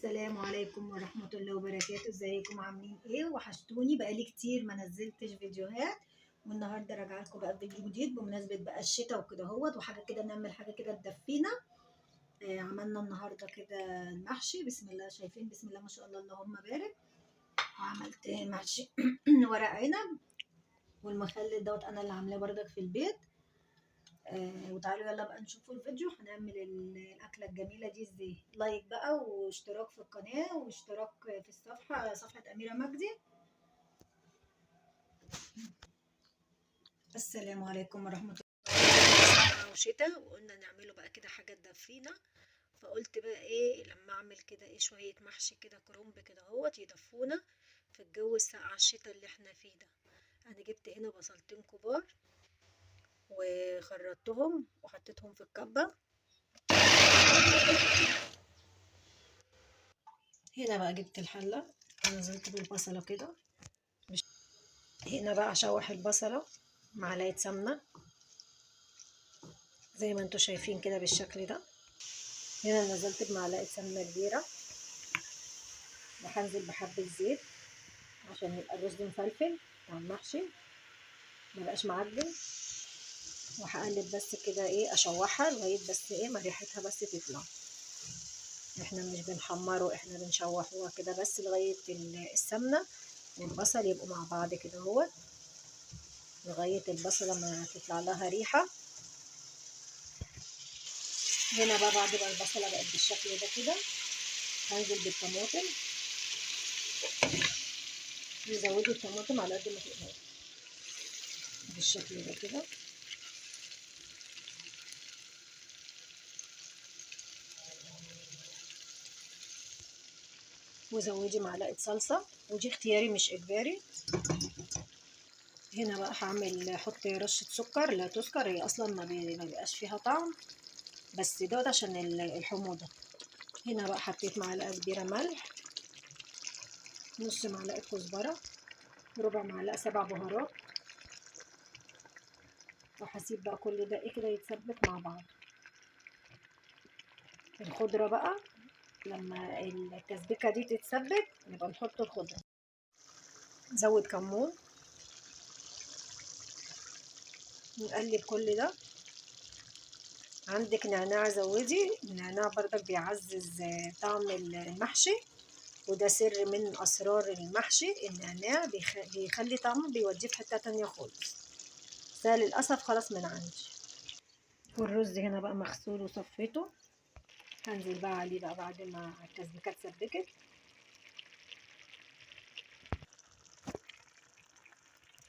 السلام عليكم ورحمة الله وبركاته. ازيكم عاملين ايه؟ وحشتوني، بقالي كتير ما نزلتش فيديوهات، والنهارده راجعه لكم بقى فيديو جديد بمناسبة بقى الشتاء وكده اهوت، وحاجة كده نعمل حاجة كده تدفينا. عملنا النهارده كده المحشي، بسم الله، شايفين بسم الله ما شاء الله اللهم بارك. وعملت محشي ورق عنب والمخلل دوت انا اللي عاملاه بردك في البيت. وتعالوا يلا بقى نشوفوا الفيديو، هنعمل الاكلة الجميلة دي ازاي. like بقى واشتراك في القناة واشتراك في الصفحة، صفحة اميره مجدي. السلام عليكم ورحمة الله. وشتاء وقلنا نعمله بقى كده حاجة تدفينا، فقلت بقى ايه لما اعمل كده ايه شوية محشي كده كرنب كده اهوت يدفونا في الجو الساقع الشتاء اللي احنا فيه ده. انا جبت هنا بصلتين كبار وخرطتهم وحطيتهم في الكبة. هنا بقى جبت الحلة ونزلت بالبصلة كده. هنا بقى اشوح البصلة معلقة سمنة زي ما انتوا شايفين كده بالشكل ده. هنا نزلت بمعلقة سمنة كبيرة، وهنزل بحبة زيت عشان يبقى الرز مفلفل بتاع المحشي ميبقاش معجن. وهقلب بس كده ايه اشوحها لغاية بس ايه ما ريحتها بس تطلع. احنا مش بنحمره، احنا بنشوحوها كده بس لغاية السمنة والبصل يبقوا مع بعض كده اهوت، لغاية البصله ما تطلع لها ريحه. هنا بقى بعد ما البصله بقت بالشكل ده كده هنزل بالطماطم. نزودوا الطماطم على قد ما تقدروا بالشكل ده كده. وزودي معلقه صلصه، ودي اختياري مش اجباري. هنا بقى هعمل احط رشه سكر، لا تسكر، هي اصلا ما بيبقاش فيها طعم، بس دوت عشان الحموضة. هنا بقى حطيت معلقه كبيرة ملح، نص معلقه كزبره، ربع معلقه 7 بهارات، وهسيب بقى كل ده ايه كده يتسبك مع بعض. الخضرة بقى لما التسبيكه دي تتسبك نبقى نحط الخضرة. نزود كمون، نقلب كل ده. عندك نعناع زودي، النعناع بردك بيعزز طعم المحشي، وده سر من اسرار المحشي، النعناع بيخلي طعمه بيوديه في حتة تانية خالص. بس للاسف خلاص من عندي. والرز هنا بقى مغسول وصفيته، هنزل بقى عليه بقى بعد ما التسبيكه اتسبكت.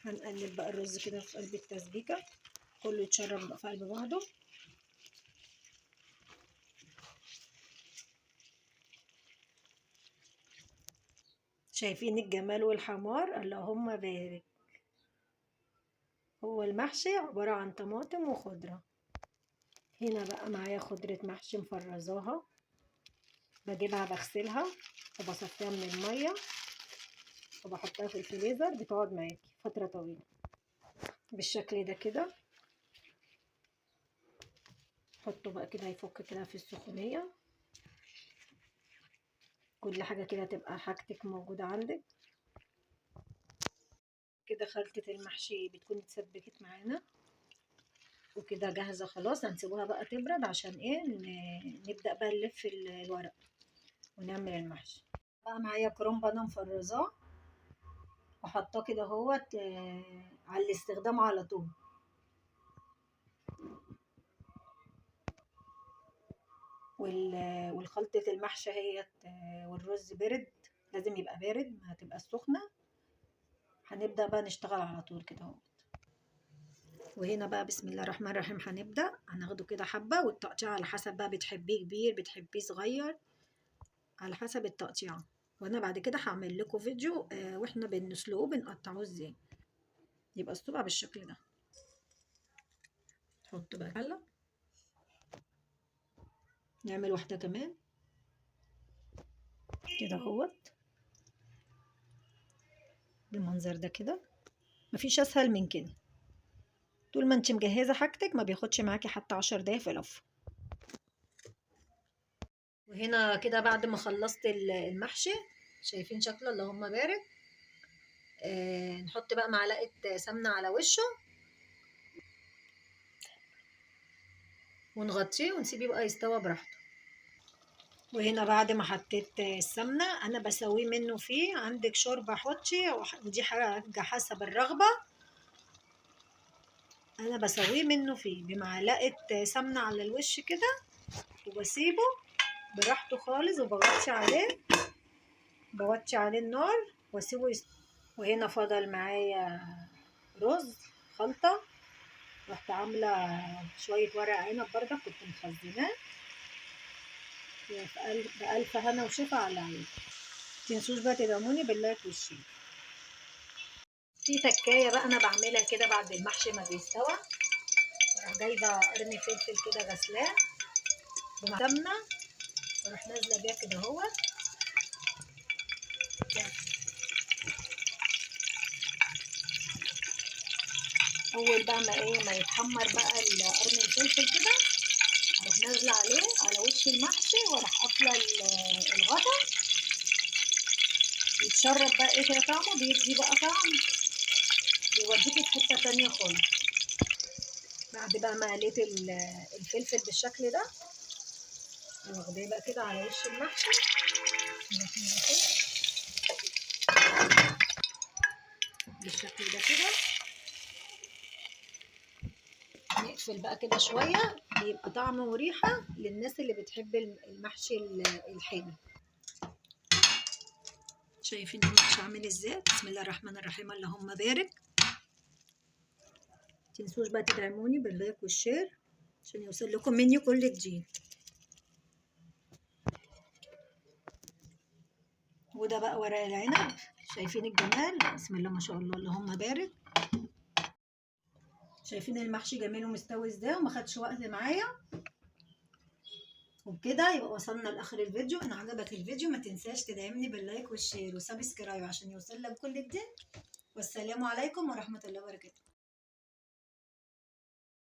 هنقلب بقى الرز كده في قلب التسبيكه، كله يتشرب بقى في قلب بعضه. شايفين الجمال والحمار، اللهم بارك. هو المحشي عبارة عن طماطم وخضرة. هنا بقى معايا خضرة محشي مفرزاها، بجيبها بغسلها وبصفيها من المية وبحطها في الفريزر، بتقعد معاكي فترة طويلة بالشكل ده كده. حطه بقى كده يفك كده في السخونية، كل حاجة كده تبقى حاجتك موجودة عندك كده. خلطة المحشي بتكون اتسبكت معانا وكده جاهزة خلاص. هنسيبوها بقى تبرد عشان ايه نبدأ بقى نلف الورق ونعمل المحشي. بقى معايا كرنب انا مفرزاه وحطاه كده اهوت على الاستخدام على طول. والخلطة المحشي هي والرز بارد، لازم يبقى بارد ما هتبقى سخنة. هنبدأ بقى نشتغل على طول كده اهوت. وهنا بقى بسم الله الرحمن الرحيم هنبدأ، هناخده كده حبة، والتقطيع على حسب بقى بتحبيه كبير بتحبيه صغير على حسب التقطيع. وانا بعد كده هعمل لكم فيديو واحنا بنسلقه بنقطعه ازاي. يبقى الصبع بالشكل ده. نحط بقى حلة، نعمل واحدة كمان كده اهوت بالمنظر ده كده. مفيش اسهل من كده. طول ما انت مجهزة حاجتك ما بياخدش معاكي حتى 10 دقايق في لفة. وهنا كده بعد ما خلصت المحشي شايفين شكله اللهم بارك. نحط بقى معلقة سمنة على وشه ونغطيه ونسيبه بقى يستوى براحته. وهنا بعد ما حطيت السمنة انا بسويه منه فيه. عندك شوربة حطي، ودي حاجة حسب الرغبة. انا بسويه منه فيه بمعلقة سمنة على الوش كده، وبسيبه براحته خالص، وبغطي عليه، بوطي عليه النار واسيبه يستوي. وهنا فضل معايا رز خلطة، رحت عاملة شوية ورق عنب برضه كنت مخزناه. بألف هنا وشفا على عيني. متنسوش بقى تدعموني بال like وال share. في تكاية بقى أنا بعملها كده بعد المحشي ما بيستوى، بروح جايبة قرن فلفل كده غسلاه بسمنة، واروح نازلة بيها كده اهوت. اول بقى ما ايه ما يتحمر بقى القرن الفلفل كده، اروح نازله عليه على وش المحشي، واروح قافله الغطا، يتشرب بقى ايه كده طعمه، بيدي بقى طعم بيوديكي في حتة تانية خالص. بعد بقى ما قليت الفلفل بالشكل ده، واخداه بقى كده على وش المحشي بالشكل ده كده. نقفل بقى كده شوية، بيبقى طعم وريحه للناس اللي بتحب المحشي الحامي. شايفين المحشي عامل ازاي؟ بسم الله الرحمن الرحيم، اللهم بارك. متنسوش بقى تدعموني بال like وال share عشان يوصل لكم مني كل جديد. وده بقى ورق العنب، شايفين الجمال؟ بسم الله ما شاء الله، اللهم بارك. شايفين المحشي جميل ومستوي ازاي وما خدش وقت معايا. وبكده يبقى وصلنا لاخر الفيديو. ان عجبك الفيديو ما تنساش تدعمني بال like وال share و subscribe عشان يوصل لك كل جديد. والسلام عليكم ورحمة الله وبركاته.